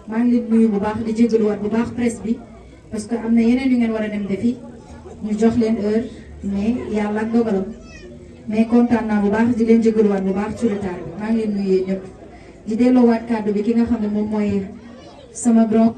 maa ngi leen nuyu bu baax di jégaluwaat bu baax presse bi parce que am na yeneen yu ngeen war a dem defi ñu jox leen heure mais yàlla ak dogalam mais kontaan naa bu baax di leen jégaluwaat bu baax ci retard bi maa ngi leen nuyu ñëpp di delloowaat kàddu bi ki nga xam ne moom mooy sama grand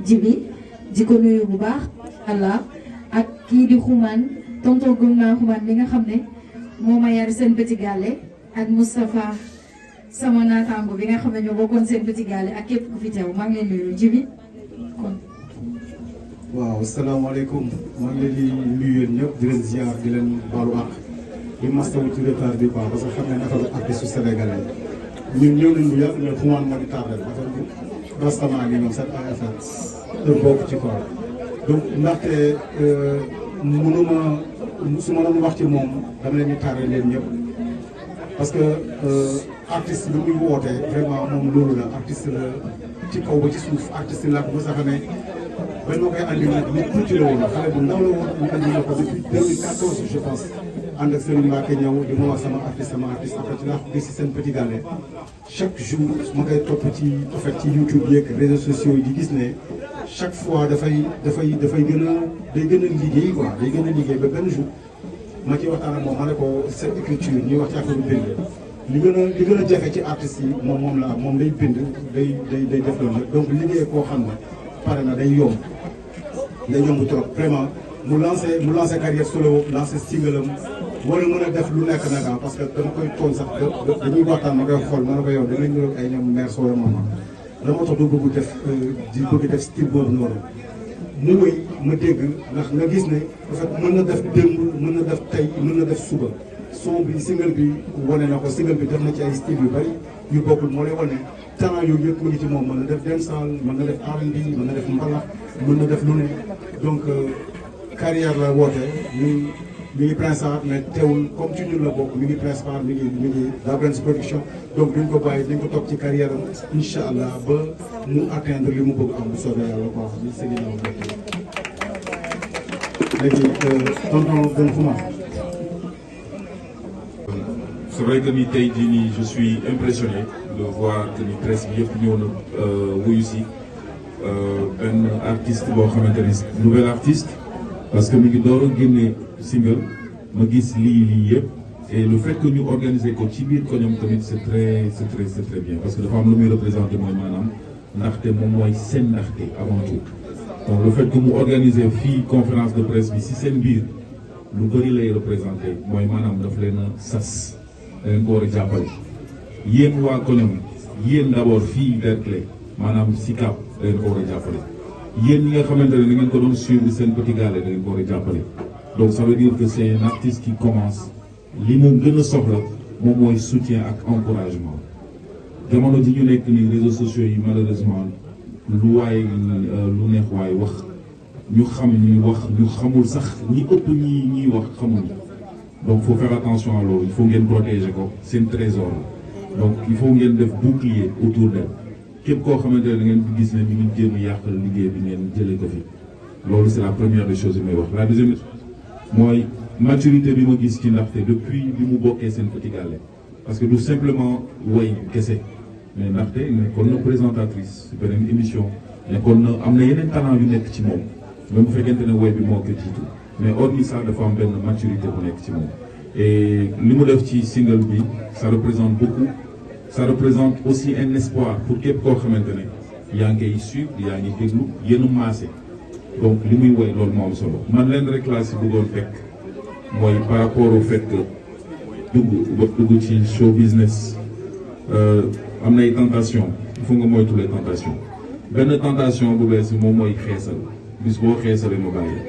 jibi di ko nuyu bu baax Allah ak kii di xumaan tonton gëm naa xumaan bi nga xam ne moo ma yar seen petit gàlle ak Moustapha sama naataango bi nga xam ne ñoo bokkoon seen petit gàlle ak képp ku fi teew maa ngi leen nuyu jibi kon. waaw salaamaaleykum maa ngi leen di nuyu yéen ñëpp di leen ziar di leen baalu àq di mastawu ci retard bi quoi parce que xam ne affaire artiste sénégalais ñun ñëw nañ bu yàgg mais xumaan moo di tardé affaire bi rastement gi ñoom seen affaire te bokk ci quoi donc ndaxte mënuma su ma doon wax ci moom dama leen di tardé leen ñëpp parce que artiste bi muy wootee vraiment moom loolu la artiste la ci kaw ba ci suuf artiste la ko sax ne benn koy andi nag nit tuuti la woon xale bu ndaw la woon ñu andi la ko depuis 2014 je pense ànd ak Serigne Mbacke ñëw di ma wax sama artiste après ci laa ko gis si seen petit gàllé chaque jour ma koy topp ci en fait ci YouTube yeeg réseaux sociaux yi di gis ne chaque fois dafay gën a liggéey quoi day gën a liggéey ba benn jour ma ci waxtaan ak moom ma ne ko cette écriture ñuy wax ci affaire bind li gën a jafe ci artistes yi moom day bind day def loolu donc liggéey koo xam ne pare na day yomb trop vraiment mu lancé carrière solo lancé single am war a mën a def lu nekk nag parce que dama koy tooñ sax dañuy waxtaan ma koy xool ma ne ko yow danañ ñëw ay ñoom mère soo maman dama tax du bëgg def style boobu noonu mu wéy ma dégg ndax nga gis ne en fait mën na def démb mën na def tey mën na def suba son bi single bi wane na ko single bi def na ci ay style yu bari yu bokkul moo lay wane talent yooyu yëpp mu ngi ci moom mën na def dancehall mën na def R&B mën na def mbalax mën na def lu ne donc carrière la woote mi ngi Prince Art mais teewul comme ci ñun la bokk mi ngi Prince Art mi ngi Dabrens production donc duñ ko bàyyi dañ ko topp ci carrière am incha allah ba mu atteindre li mu bëgg am bu soobee yàlla quoi li sëñ bi léegi tonton Gën Xuma. C'est vrai que ni tey jii nii je suis impressionné de voir que ni presse bi yëpp ñëw na wuyu si benn artiste boo xamante ni nouvel artiste parce que mi ngi door a génne single ma gis lii yëpp et le fait que ñu organiser ko ci biir ko ñoom tamit c'est très bien parce que dafa am lu muy représenté mooy maanaam ndaxte moom mooy seen ndaxte avant tout donc le fait que mu organiser fii conférence de presse bi si seen biir lu bëri lay représenté mooy maanaam daf leen a sas da leen ko war a jàppale yéen waa Konam yéen d'abord fii Derklé maanaam Sicap da leen ko war a jàppale yéen ñi nga xamante ne da ngeen ko doon suivre seen petit gallé da ngeen ko war a jàppale donc ça veut dire que c'est un artiste qui commence li mu gën a soxla moom mooy soutien ak encouragement jamono ji ñu nekk nii réseaux sociaux yi malheureusement lu waay lu neex waay wax ñu xam ñuy wax ñu xamul sax ñi ëpp ñiy wax xamul donc faut faire attention à loolu il faut ngeen protéger ko seen trésor la donc il faut ngeen def bouclier autour d'elle képp koo xamante ne da ngeen di gis ne mi ngi jéem a yàqal liggéey bi ngeen jëlee ko fi loolu c'est la première des choses yi may wax la deuxième mooy maturité bi ma gis ci ndaxte depuis bi mu bokkee seen petit gallé parce que du simplement way kese mais ndaxte nekkoon na présentatrice beneen émission nekkoon na am na yeneen talent yu nekk ci moom même bu fekkente ne way bi moo ko jiitu mais hormis ça dafa am benn maturité bu nekk ci moom et li mu def ci single bi ça représente beaucoup ça représente aussi un espoir pour képp koo xamante ne yaa ngi koy suivre yaa ngi déglu yéen a maase donc li muy woy loolu moo am solo man leen rek laa si bëggoon fekk mooy par rapport au fait que dugg ci show business am na ay tentation il faut nga moytu les tentations benn tentation bu bees moom mooy xeesal bis boo xeesalee ma bàyyi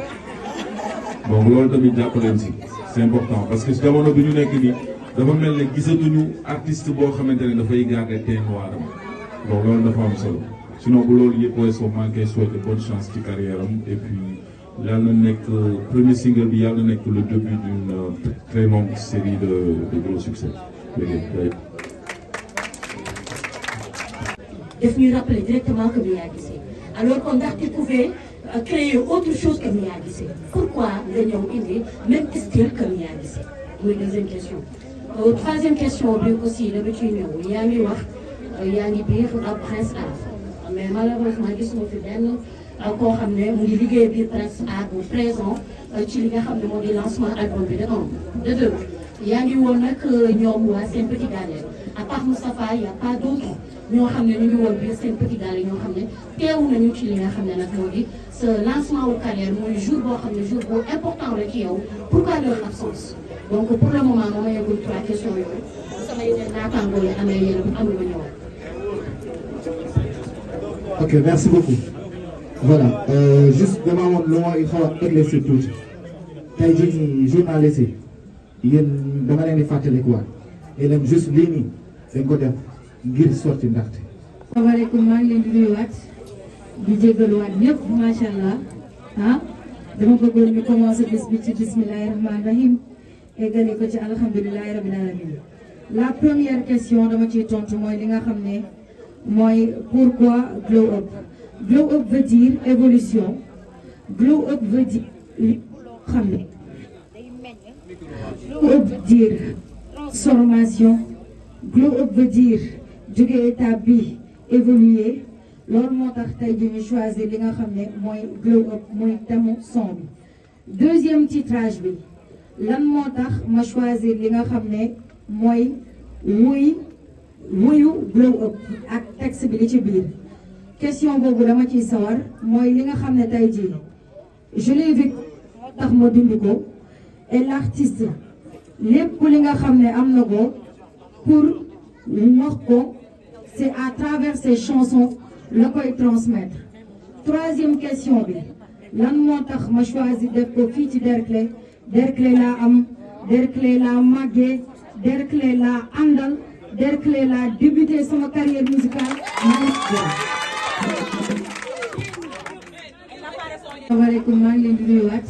donc loolu tamit jàppaleen si c'est important parce que jamono bi ñu nekk nii dafa mel ne gisatuñu artiste boo xamante ne dafay garder teint noir am donc loolu dafa am solo sinon bu loolu yëpp weesoo manqué souhaité bonne chance ci carrière am et puis yàlla na nekk premier single bi yàlla na nekk le début d'une très longue série de gros succès. daf ñuy rappeler directement que Mia Guissé alors qu'on pouvait créer autre chose que Mia Guissé pourquoi nga ñëw indi même style que Mia Guissé muy deuxième question. Troisième question bi aussi dama ciy ñëw yaa ngi wax yaa ngi biir ak Prince Art mais malheureusement gisuma fi benn koo xam ne mu ngi liggéey biir Prince Art bu présent ci li nga xam ne moo di lancement album bi de un de deux yaa ngi woon nag ñoom waa Sen Petit Gallé à part Moustapha y a pas d'autres ñoo xam ne ñu ngi woon biir Sen Petit Gallé ñoo xam ne teewu nañu ci li nga xam ne nag moo di ce lancement wu carrière mooy jour boo xam ne jour bu important la ci yow pourquoi leur absence donc pour le moment ma mayagul trois questions yooyu sama yeneen naataangoo yi amee yéen amul ma ñëw. Ok, merci beaucoup. Voilà, juste dama amoon lu ma xaw a éclaircir tuuti tey jii nii journaliste yi yéen dama leen di fàttalikuwaat yéen juste lii nii dañ ko def ngir sorti ndaxte. asalaamaaleykum maa ngi leen di nuyuwaat di jégaluwaat ñëpp macha allah dama bëggoon ñu commencé bis bi ci bismillahi rahmaani rahim eggale ko ci alhamdulilahi rabbil alamin la première question dama ciy tontu mooy li nga xam ne mooy pourquoi glow up. Glow up veut dire évolution glow up veut dire li xam ne glow up veut dire transformation glow up veut dire jóge étape bi évoluer loolu moo tax tey jii ñu choisir li nga xam ne mooy glow up muy thème son bi. deuxième titrage bi lan moo tax ma choisir li nga xam ne mooy wuyu glow up ak texte bi li ci biir. question boobu dama ciy sawar mooy li nga xam ne tey jii je l'ai vécu moo tax ma dund ko et l'artiste lépp li nga xam ne am na ko pour wax ko c'est à travers ses chansons la koy transmettre. troisième question bi lan moo tax ma choisir def ko fii ci Derklé Derklé laa am Derklé laa màggee Derklé laa àndal Derklé laa débuté sama carrière musicale asalaamaaleykum maa ngi leen di nuyuwaat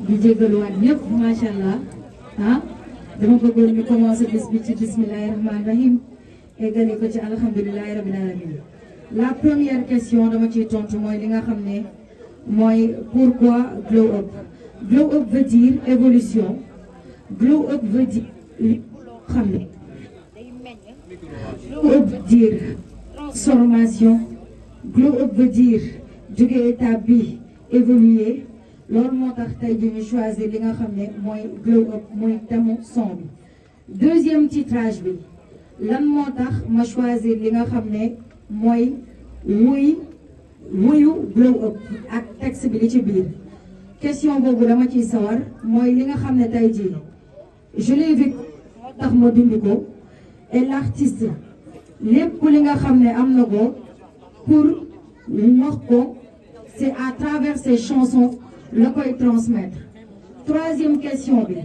di jégaluwaat ñëpp macha allah dama bëggoon ñu commencé bis bi ci bismillahi rahmaani rahim eggale ko ci alhamdulilahi rabbil alamin la première question dama ciy tontu mooy li nga xam ne mooy pourquoi glow up. Glow up veut dire évolution glow up veut dire li xam ne glow up veut dire transformation glow up veut dire jóge étape bi évoluer loolu moo tax tey jii ñu choisir li nga xam ne mooy glow up muy thème son bi. deuxième titrage bi lan moo tax ma choisir li nga xam ne mooy wuyu glow up ak texte bi li ci biir. question boobu dama ciy sawar mooy li nga xam ne tey jii je l'ai vécu moo tax ma dund ko et l'artiste lépp li nga xam ne am na ko pour wax ko c'est à travers ses chansons la koy transmettre. troisième question bi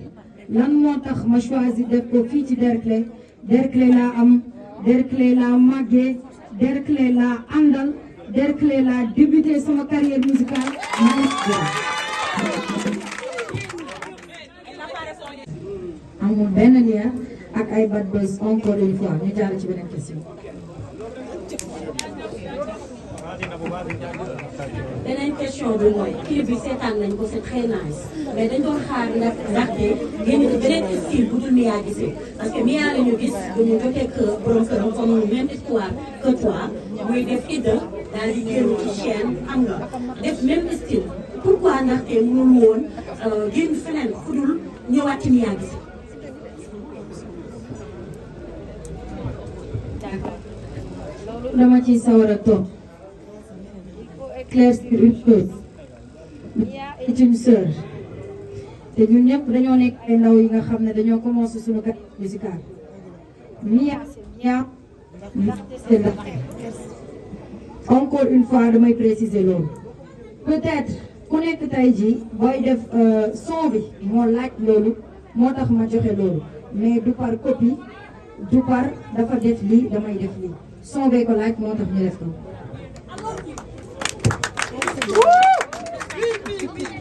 lan moo tax ma choisir def ko fii ci Derklé Derklé laa am Derklé laa màggee Derklé laa àndal Derklé laa débuté sama carrière musicale amul benn lien ak ay bad buzz encore une fois ñu jàll ci beneen question. beneen question bi mooy clip bi seetaan nañ ko c'est très nice mais dañ doon xaar ndaxte génn ci beneen style bu dul Mia Guissé parce que Mia la ñu gis dañu jotee que borom këram comme même histoire que toi muy def idda daal di génn ci chaîne am nga def même style pourquoi ndaxte mënul woon génn feneen fu dul ñëwaat ci Mia Guissé. dama ciy sawar a toog éclaircir une chose Mia est une sœur te ñun ñëpp dañoo nekk ay ndaw yi nga xam ne dañoo commencé suñu carrière musicale Mia c'est ndaxte encore une fois damay préciser loolu peut-être ku nekk tey jii booy def son bi moo laaj loolu moo tax ma joxe loolu mais du par copie du par dafa def lii damay def lii son bee ko laaj moo tax ñu def ko.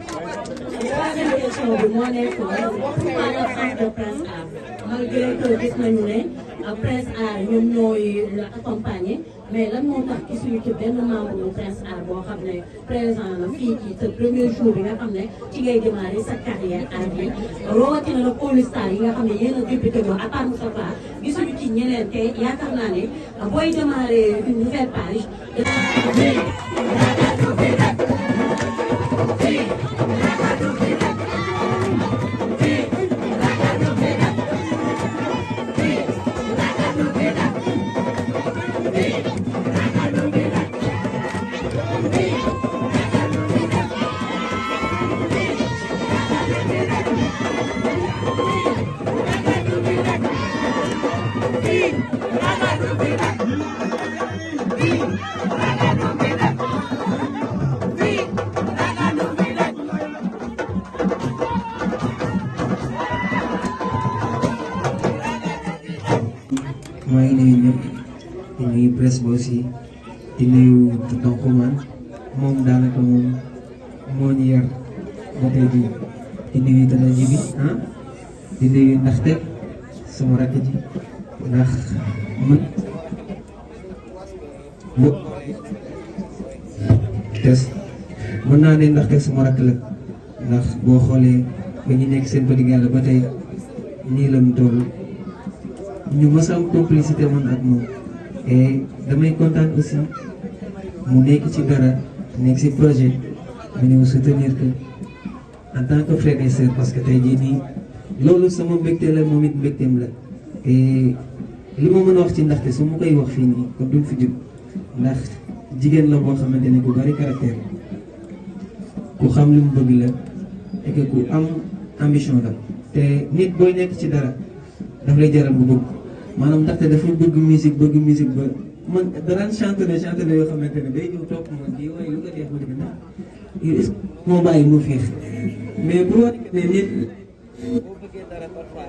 troisième question bi moo nekk pourquoi l'absence de Prince Art malgré que gis nañu ne Prince Art ñoom ñooy la accompagner mais lan moo tax gisuñu ci benn membre bu Prince Art boo xam ne présent la fii ci sa premier jour bi nga xam ne ci ngay démarrer sa carrière art bi rawatina la Paul Star yi nga xam ne yéen a débuté ko à part Moustapha gisuñu ci ñeneen te yaakaar naa ne booy démarrer une nouvelle page. maa ngi nuyu ñëpp di nuyu presse bi aussi di nuyu tonton Xuman moom daanaka moom moo ñu yar ba tey jii di nuyu Tata Jibi di nuyu ndaxte sama rakk ji ndax man tes mën naa ne ndaxte sama rakk la ndax boo xoolee ba ñu nekk seen petit gàll ba tey nii la mu toll ñu mës a am complicité man ak moom et damay kontaan aussi mu nekk ci dara nekk ci projet mu ñëw soutenir que en tant que frère et sœur parce que tey jii nii loolu sama mbégte la moom it mbégteem la et li ma mën a wax ci ndaxte su ma koy wax fii nii kon duñ fi jóg ndax jigéen la boo xamante ne ku bari caractère ku xam li mu bëgg la et que ku am ambition la te nit booy nekk ci dara daf lay jaral bu bëgg maanaam ndaxte dafa bëgg musique ba man daraan chanté na yoo xamante ne day ñëw topp ma di waaye lu ko neex ma dëgg na est-ce que moo bàyyi mu fiix mais bu war ne nit boo bëggee dara parfois